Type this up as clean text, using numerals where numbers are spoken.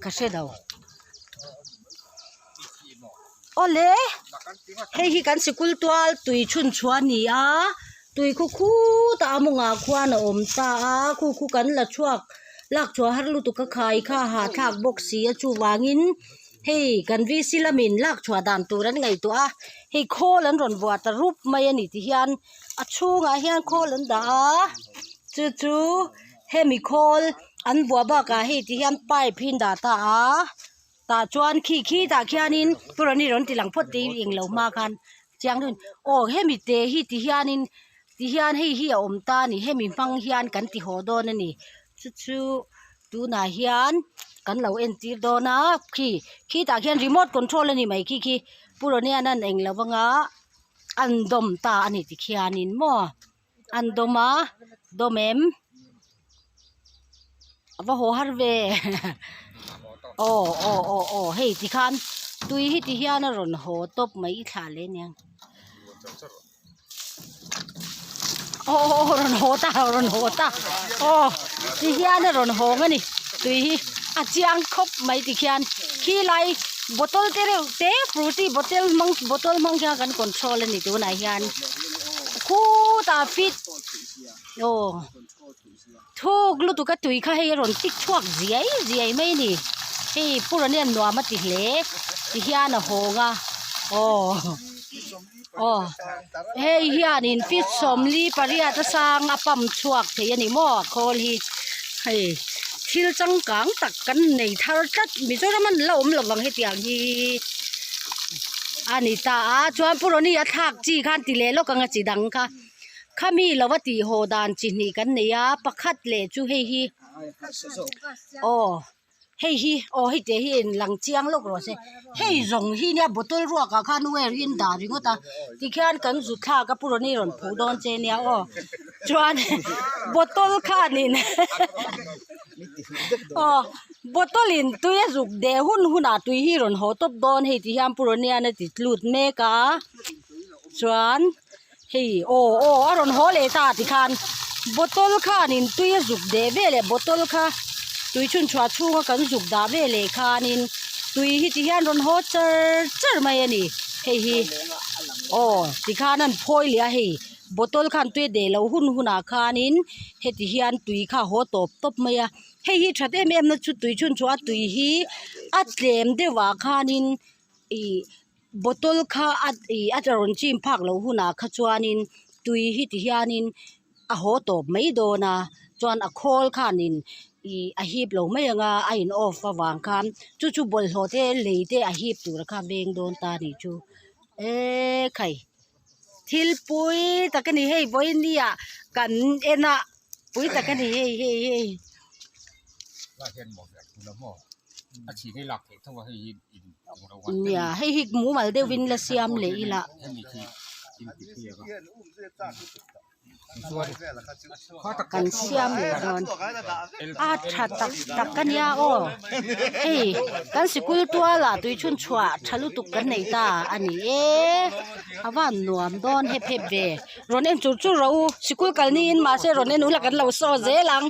Ka hre lo. Awle hei hi kan sikul tual tui chhun chhuah a ni a tui khu khutah a mawngah khuan a awm ta a khu khu kan la chhuak lak chhuah har lutuk a khai kha a hahthlak bawk si a chuvangin hei kan VC lamin lak chhuah dan tur an ngaihtuah a hei khawl an rawn vuah ta rup mai a ni ti hian a chhungah hian khawl an dah a chu chu hemi khawl an vuah bakah hei ti hian pipe hi an dah ta a tah chuan khi khi tah khianin purani rawn ti lang phawt tih englo hma khan chiang deuhin aw hemi te hi ti hianin ti hian hei hi a awm ta a ni hemi hmang hian kan ti haw dawn a ni chu chu tunah hian kan lo entir dawn a khi khi tah khian remote control a ni mai khi khi purani an englo anga an dawm ta a ni tikhianin maw. An dawm a dawm em a va haw har ve aw aw aw aw hei tikhan tui hi ti hian a rawn haw tawp mai i thlah leh aniang aw aw aw rawn haw ta rawn haw ta aw ti hian a rawn hawng a ni tui hi a chiang khawp mai tikhian khilai bottle te reuh te frooti bottle hmang bottle hmang hian kan control a ni tunah hian. Khutah fit aw thuk lutuk a tui kha hei a rawn tik chhuak ziai ziai mai a ni hei purani a nuam a ti hle ti hian a hawng a aw aw hei hianin fit sawmli pariat a sang a pump chhuak thei a ni maw a khawl hi hei thil changkang tak kan nei thar tlat Mizoram an la awm lovang hetiang hi. A ni ta a chuan purani a thlak chi khan ti leh lawk ang a chi dang kha khami lova tih haw dan chi hnih kan nei a pakhat leh chu hei hi aw hei hi aw hei teh hi in lang chiang lawk rawh se hei zawng hi nia bottle ruak ah khan wire hi an dah ringawt a tikhian kan zut thlak a purani rawn phuh dawn che nia aw chuan bottle khanin aw. Bottle in tui a zuk deh hun hunah tui hi rawn haw tawp dawn hei ti hian pu Ronian a ti tlut mek a chuan hei aw aw a rawn haw leh ta tikhan bottle khanin tui a zuk deh veleh bottle kha tui chhunchhuah chhunga kan zuk dah veleh khanin tui hi ti hian rawn haw char char mai a ni hei hi aw tikhan an phawi leh a hei. Bottle khan tui a deh loh hun hunah khanin heti hian tui kha a haw tawp tawp mai a hei hi that em em na chu tui chhun chu a tui hi a tlem deuh ah khanin ih bottle kha a ih a rawn chim phak loh hunah kha chuanin tui hi ti hianin a haw tawp mai dawn a chuan a khawl khanin ih a hip lo mai ang a a in off avang khan chu chu bawlhhlawh te lei te a hip tur kha a veng dawn ta a nih chu ekhai. Thil pui tak a ni hei vawiin ah kan en a pui tak a ni hei hei hei. Nia hei hi mumal deuhin la siam leh ila. Kan siam leh dawn a tha tak tak a nia aw hei kan sikul tual ah tui chhun chhuah tha lutuk kan nei ta a ni e a van nuam dawn hep hep ve rawn en chur chur rawh u sikul kal niin mahse rawn en ula kan lo saw zel ang.